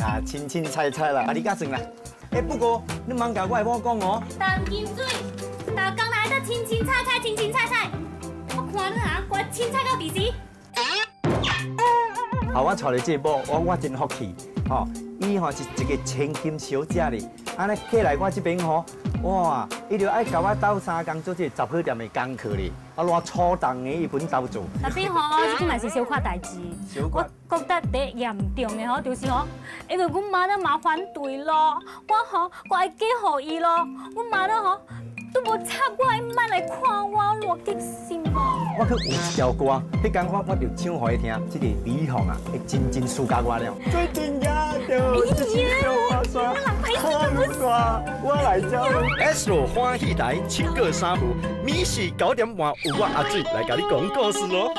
呀，凊凊彩彩啦，啊你甲算啦。哎，不過你茫共我的某講哦。陳金水，逐工來得凊凊彩彩，凊凊彩彩，我看你啊，閣凊彩到佇時？好，我娶著這個某，我真福氣，吼，伊吼是一個千金小姐咧，按呢嫁來我這邊吼，哇，伊就愛共我鬥相共做這個雜貨店的工課咧，啊，偌粗重的伊本鬥做。 Tapi 吼，這個嘛是小可代誌。我覺得第嚴重的吼，就是吼，因為阮媽咧嘛反對咯，我吼我愛嫁予伊咯，阮媽咧吼都無插我的慢來看我，偌激心哦。我閣有一條歌，彼工我就唱予伊聽，這個李紅啊，會真真輸共我了。最近也著一小花山，我來教。 S 歡喜台七個三胡，暝時9點半有我阿水來共你講故事咯。